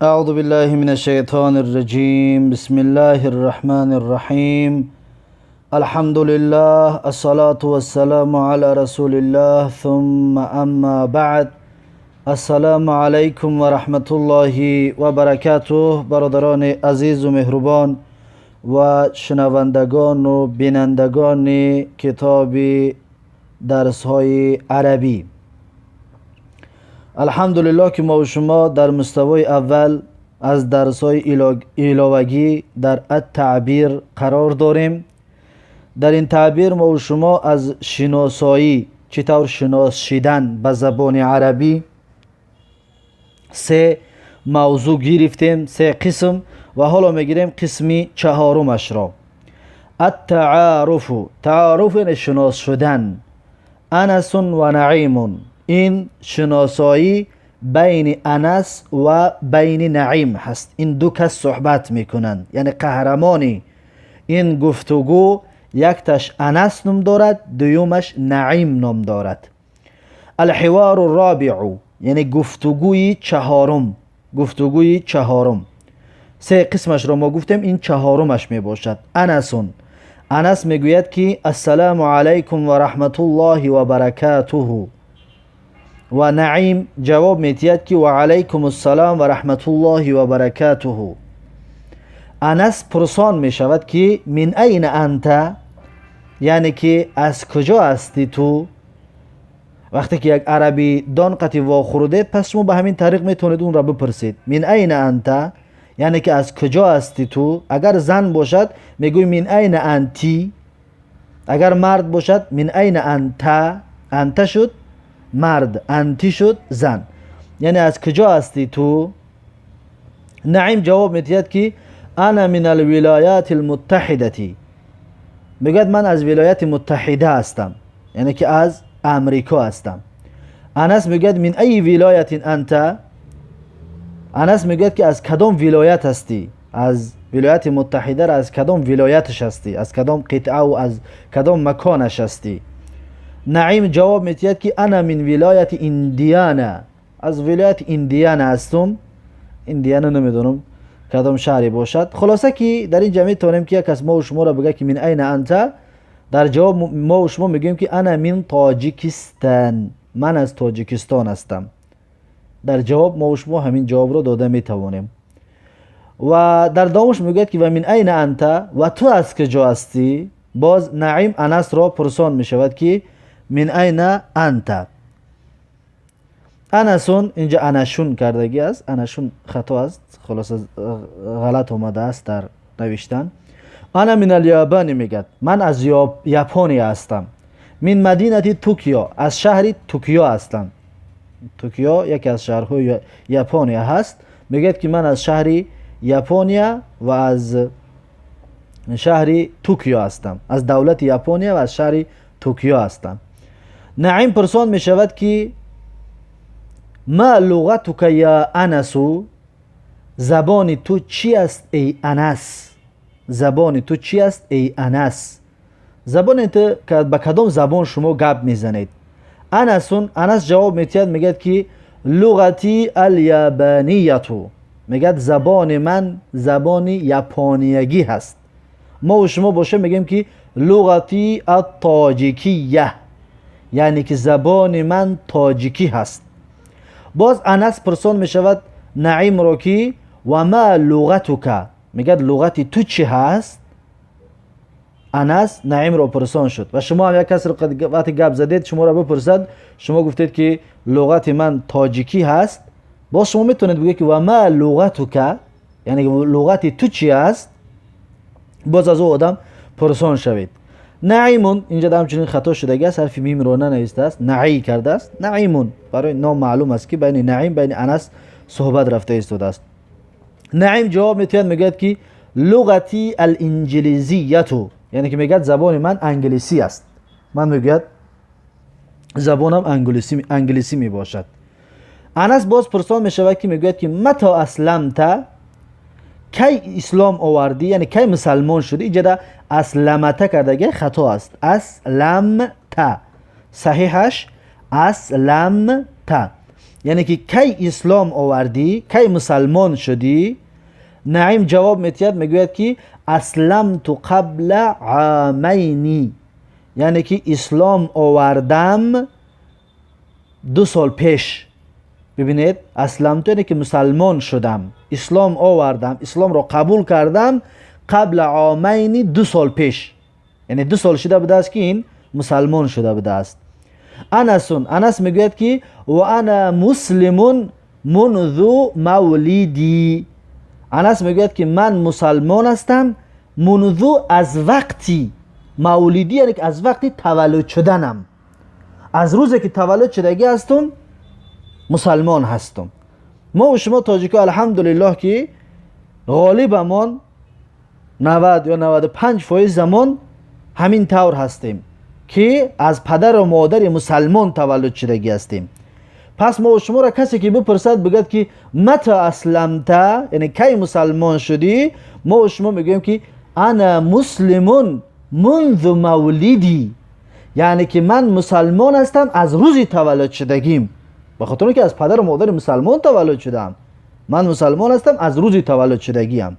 أعوذ بالله من الشيطان الرجيم. بسم الله الرحمن الرحيم. الحمد لله، الصلاة والسلام على رسول الله، ثم أما بعد. السلام علیکم و رحمت الله و برکاته. برادران عزیز و مهربان و شنوندگان و بینندگان کتاب درس های عربی، الحمدلله که ما و شما در مستوای اول از درس های علاوگی در التعبیر قرار داریم. در این تعبیر ما و شما از شناسایی، چطور شناس شدن به زبان عربی، سه موضوع گرفتیم، سه قسم، و حالا میگیریم قسمی چهارمش را. التعارف، تعارف یعنی شناس شدن. انس و نعیم، این شناسایی بین انس و بین نعیم هست. این دو کس صحبت میکنند، یعنی قهرمانی این گفتگو یکتش انس نام دارد، دومش نعیم نام دارد. الحوار الرابع، یعنی گفتگوی چهارم. گفتگوی چهارم، سه قسمش را ما گفتیم، این چهارمش می باشد. انسون، انس میگوید که السلام علیکم و رحمت الله و برکاته، و نعیم جواب میتید که و علیکم السلام و رحمت الله و برکاته. انس پرسان می شود که من این انت، یعنی که از کجا هستی تو؟ وقتی که یک عربی دان قطی واخورده، پس شما به همین طریق میتونید اون را بپرسید. من این انت یعنی که از کجا هستی تو. اگر زن باشد میگوی من این انتی، اگر مرد باشد من این انت، انت شد مرد، انتی شد زن، یعنی از کجا هستی تو؟ نعیم جواب میدهد که انا من الولایات المتحده، میگوید من از ولایت متحده هستم، یعنی که از امریکا هستم. انس میگوید من ای ولایت انت، انس میگوید که از کدام ولایت هستی؟ از ولایت متحده را از کدام ولایتش هستی؟ از کدام قطعه و از کدام مکانش هستی؟ نعیم جواب میدهد که انا من ولایت ایندیانا، از ولایت ایندیانا هستم. ایندیانا نمیدونم کدام شهری باشد. خلاصه که در اینجا میتونیم که یک از ما و شما را بگه که من این انت، در جواب ما و شما میگیم که انا من تاجیکستان، من از تاجیکستان هستم. در جواب ما و شما همین جواب را داده میتوانیم. و در دومش میگوید که و من این انت، و تو از کجا هستی؟ باز نعیم انس را پرسان میشود که من این انت. انسون اینجا انشون کردگی است، انشون خطا است، خلاص غلط آمده است در نوشتن. انا من الیابان میگد، من از یاپونیا هستم. من مدینه توکیو، از شهر توکیو هستم. توکیو یکی از شهرهای یاپونیا هست. میگد که من از شهر یاپونیا و از شهر توکیو هستم، از دولت یاپونیا و از شهر توکیو هستم. نعیم پرسان میشود که ما لغتک یا انس، زبان تو چی است ای انس؟ زبان تو چی است ای انس؟ زبان تو به کدام زبان شما گپ میزنید؟ انسون، انس جواب میتید، میگد که لغتی الیابانیتو، میگد زبان من زبان یاپونیگی هست. ما و شما باشه میگیم که لغتی التاجیکیه، یعنی که زبان من تاجیکی هست. باز انس پرسان میشود نعیم را که و ما لغتک، میگد لغتی تو چی هست؟ انس نعیم را پرسان شد. و شما هم یک کس رو وقتی گپ زدید شما را بپرسد، شما گفتید که لغت من تاجیکی هست، باز شما میتونید بگید که و ما لغتک، یعنی لغتی تو چی هست؟ باز از او آدم پرسان شوید. نعیمون، اینجا همچنین خطا شدگی است، حرف میم رو ننوشته است، نعی کرده است. نعیمون برای نام معلوم است که بین نعیم بین انس صحبت رفته ایستاده است. نعیم جواب میتید، میگوید که لغتی الانجلیزیتو، یعنی که میگه زبان من انگلیسی است. من میگوید زبانم انگلیسی میباشد. انس باز پرسان میشود که میگوید که متا اسلمت، کی اسلام آوردی، یعنی کی مسلمان شدی؟ اینجا اسلمت کردگی خطا است، اسلمت صحیحش اسلمت، Яъне ки кай ислом овардӣ, кай мусалмон шудӣ? Наим ҷавоб метиҳад, мегӯяд ки асламту қабла амайни, яъне ки ислом овардам 2 сол пеш. Бибинед, асламту яъне ки мусалмон шудам, ислом овардам, исломро қабул кардам қабла амайни, 2 сол пеш. Яъне 2 сол шуда будааст ки ин мусалмон шуда будааст. Анасун, Анас мегӯяд ки ва ана муслимун мунзу мавлиди. Анас мегӯяд ки ман мусалмон ҳастам мунзу аз вақти мавлидӣ, яъне ки аз вақти таваллуд шуданам, аз рӯзе ки таваллуд шудагӣ ҳастум мусалмон ҳастум. Мо ва шумо тоҷико алҳамдулиллоҳ ки ғолибамон 90 ё 95% замон ҳамин тавр ҳастем ки аз падару модари мусалмон таваллуд шудагӣ ҳастем. Пас мо шуморо касе ки бипурсад, бигӯяд ки мата асламта, яъне кай мусалмон шудӣ, мо шумо мегӯем ки ана муслимун мунзу мавлидӣ, яъне ки ман мусалмон ҳастам аз рӯзи таваллуд шудагим. Ба хотир он ки аз падару модари мусалмон таваллуд шудам, ман мусалмон ҳастам аз рӯзи таваллуд шудагиам.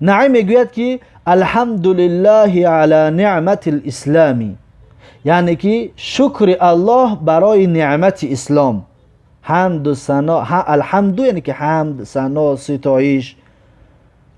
Наим мегӯяд ки алҳамдулиллаҳи ала неъмати лислами, яъне ки шукри Аллоҳ барои неъмати ислом. Ҳамду сано, алҳамду яъне ки ҳамд, сано, ситоиш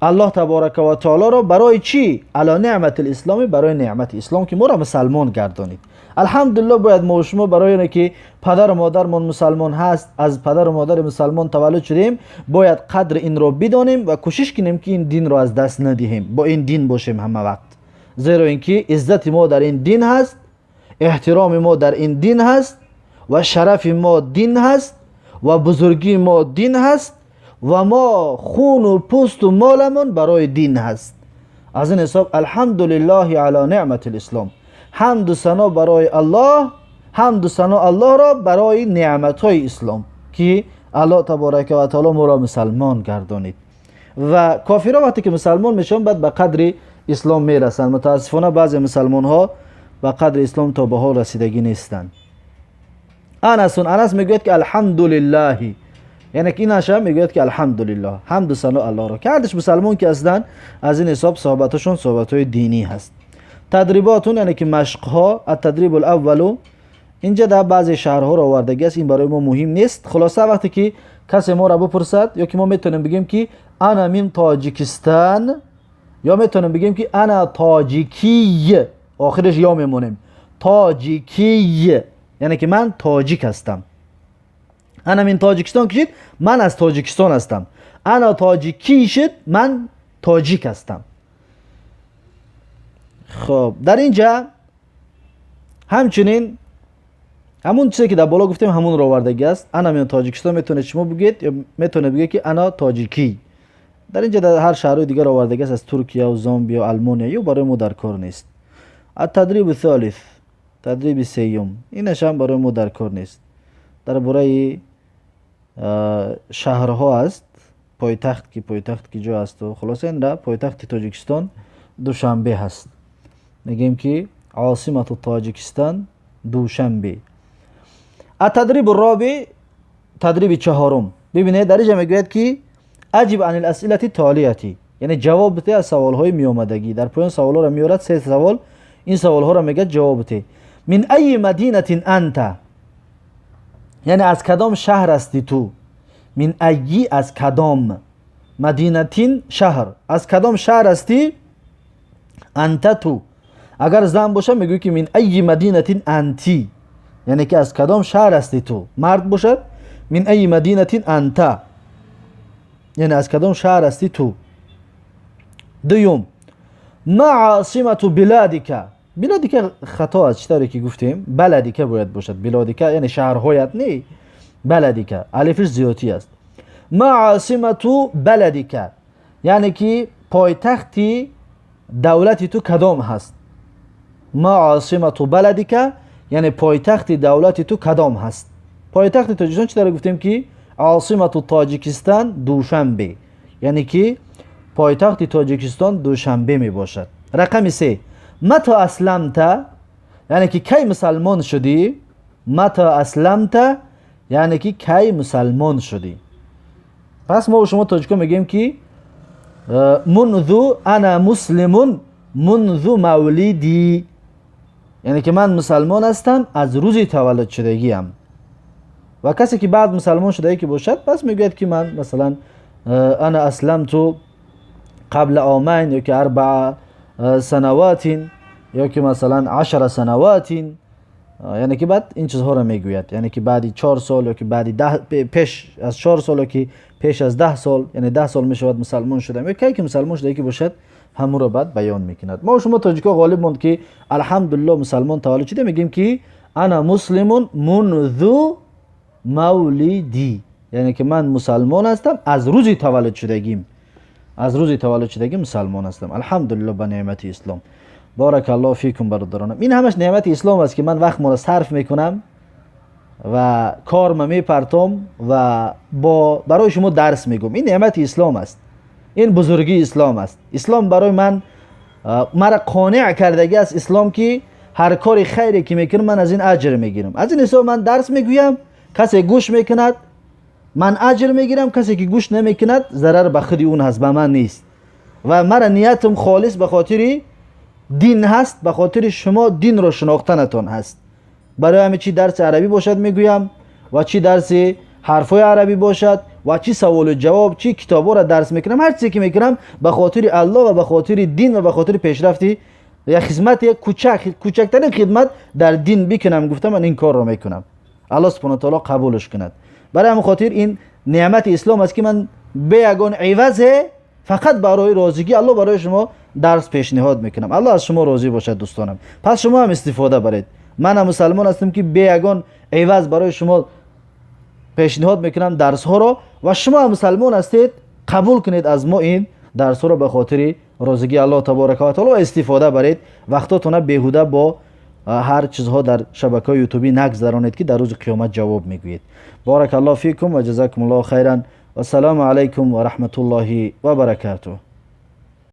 Аллоҳ таборака ва таолоро барои чӣ? Ала неъмати лислами, барои неъмати ислом ки моро мусалмон гардонид. Алҳамдулиллоҳ бояд мо шумо барои оне ки падару модармон мусалмон ҳаст, аз падару модари мусалмон таваллуд шудем, бояд қадри инро бидонем ва кӯшиш кунем ки ин динро аз даст надиҳем, бо ин дин бошем ҳама вақт, зеро ин ки иззати мо дар ин дин ҳаст, эҳтироми мо дар ин дин ҳаст ва шарафи мо дин ҳаст ва бузургии мо дин ҳаст ва мо хуну пӯсту моламон барои дин ҳаст. Аз ин ҳисоб алҳамдулиллоҳи ала неъмати лислом, ҳамду сано барои Аллоҳ, ҳамду сано Аллоҳро барои неъматҳои ислом ки Аллоҳ таборака ва таоло моро мусалмон гардонид. Ва кофирҳо вақте ки мусалмон мешаванд, баъд ба қадри ислом мерасанд. Мутаассифона баъзе мусалмонҳо ба қадри ислом то ба ҳол расидагӣ нестанд. Анасун, Анас мегӯяд ки алҳамдулиллаҳи, яъне ки ин аша мегӯяд ки алҳамдулиллоҳ, ҳамду сано Аллоҳро ки ҳардуш мусалмон ки ҳастанд, аз ин ҳисоб суҳбаташон суҳбатҳои динӣ ҳаст. Тадриботун яъне ки машқҳо, аттадрибу лаввалу, инҷа дар баъзе шаҳрҳоро овардагӣ аст, ин барои мо муҳим нест. Хулоса вақте ки касе моро бипурсад, ё ки мо метавонем бигӯем ки ана мин Тоҷикистан, ё метавонем бигӯем ки ана тоҷикий, охираш ё мемонем, тоҷикий, яъне ки ман тоҷик ҳастам. Ана мин Тоҷикистон кишид, ман аз Тоҷикистон ҳастам. Ана тоҷикий шид, ман тоҷик ҳастам. Хоб, дар инҷа ҳамчунин ҳамун чизе ки дар боло гуфтем ҳамунро овардагӣ аст. Ана мин Тоҷикистон метавонед шумо бигӯед ё метавонед бигӯед ки ана тоҷикий. Дар инҷа дар ҳар шаҳрҳои дигар овардагӣ аст, аз Туркия, Зомбия, Алмония, ё барои мо дар кор нест. Аттадриби солис, тадриби сеюм, инаш ҳам барои мо дар кор нест. Дар бораи шаҳрҳо аст, пойтахт ки пойтахт ки ҷо ҳасту хулоса инра пойтахти Тоҷикистон Душанбе ҳаст. Мегӯем ки осимату Тоҷикистон Душанбе. Аттадриби роби, тадриби чаҳорум. Бибинед, дар инҷа мегӯяд ки аҷиб ани ласилати толияти, яъне ҷавоб бите аз саволҳои меомадагӣ. Дар поён саволҳоро меорад, 3 савол. Ин саволҳоро мегӯяд ҷавоб бите. Мин айи мадинатин анта, яъне аз кадом шаҳр ҳасти ту? Мин айи аз кадом, мадинатин шаҳр, аз кадом шаҳр ҳасти анта ту. Агар зан бошад мегӯӣ ки мин айи мадинатин анти, яъне ки аз кадом шаҳр ҳасти ту. Мард бошад мин айи мадинатин анта, яъне аз кадом шаҳр ҳасти ту. Дуюм, ма осимату биладика. Биладика хато аст, чӣ тавре ки гуфтем, баладика бояд бошад. Биладика яъне шаҳрҳоят не, баладика алифиш зиёдтӣ аст. Ма осимату баладика, яъне ки пойтахти давлати ту кадом ҳаст? Ма осимату баладика, яъне пойтахти давлати ту кадом ҳаст? Пойтахти Тоҷикистон чӣ тавре гуфтем ки осимату Тоҷикистон Душанбе, яъне ки пойтахти Тоҷикистон Душанбе мебошад. Рақами 3, мата асламта, яъне ки кай мусалмон шудӣ? Мата асламта, Яъне ки кай мусалмон шудӣ. Пас мо шумо тоҷико мегӯем ки мунзу ана муслимун мунзу мавлидӣ, яъне ки ман мусалмон ҳастам аз рӯзи таваллуд шудагиам. Ва касе ки баъд мусалмон шудагӣ ки бошад, пас мегӯяд ки ман масалан ана асламту қабла омайн ё ки арбаа санаватин ё ки масалан ашара санаватин, яъне ки баъд ин чизҳоро мегӯяд, яъне ки баъди 4 сол ё ки баъди 10, пеш аз 4 сол ё ки пеш аз 10 сол, яъне 10 сол мешавад мусалмон шудам, ё кай ки мусалмон шудагӣ ки бошад, ҳамонро баъд баён мекунад. Мо шумо тоҷико ғолиб монд ки алҳамдулилло мусалмон таваллуд шуда, мегӯем ки ана муслимун мунзу мавлидӣ, яъне ки ман мусалмон ҳастам аз рӯзи таваллуд шудагим, аз рӯзи таваллуд шудагим мусалмон ҳастам. Алҳамдулилло ба неъмати ислом. Баракаллоҳу фикум бародаронам. Ин ҳамаш неъмати ислом аст ки ман вақтмонро сарф мекунам ва корма мепартом ва бо барои шумо дарс мегӯм. Ин неъмати ислом аст, ин бузургии ислом аст. Ислом барои ман мара қонеъ кардагӣ аст ислом ки ҳар кори хайре ки мекунам ман аз ин аҷр мегирам. Аз ин ҳисоб ман дарс мегӯям, касе гӯш мекунад ман аҷр мегирам, касе ки гӯш намекунад зарар ба худи он ҳаст, ба ман нест. Ва мара ниятам холис ба хотири дин ҳаст, ба хотири шумо динро шинохтанатон ҳаст. Барои ҳамин чӣ дарси арабӣ бошад мегӯям ва чӣ дарси ҳарфҳои арабӣ бошад ва чӣ саволу ҷавоб, чӣ китобҳоро дарс мекунам, ҳар чизе ки мекунам ба хотири Аллоҳ ва ба хотири дин ва ба хотири пешрафти як хизмат, як кӯчактарин хидмат дар дин бикунам гуфта ман ин корро мекунам. Аллоҳ субҳонаҳу ва таоло қабулш кунад. Барои ҳамин хотир ин неъмати ислом аст ки ман бе ягон ивазе фақат барои розигии Аллоҳ барои шумо дарс пешниҳод мекунам. Аллоҳ аз шумо розӣ бошад дӯстонам. Пас шумо ҳам истифода баред. Манам мусалмон ҳастам ки бе ягон иваз барои шумо пешниҳод мекунам дарсҳоро ва шумо ҳам мусалмон ҳастед, қабул кунед аз мо ин дарсҳоро ба хотири розигии Аллоҳ таборака ва таоло ва истифода баред. Вақтотона беҳуда бо ҳар чизҳо дар шабакаҳои ютубӣ нагзаронед ки дар рӯзи қиёмат ҷавоб мегӯед. Баракаллоҳу фикум ва ҷазакумуллоҳу хайран. Вассалому алайкум ва раҳматуллоҳи ва баракатуҳ.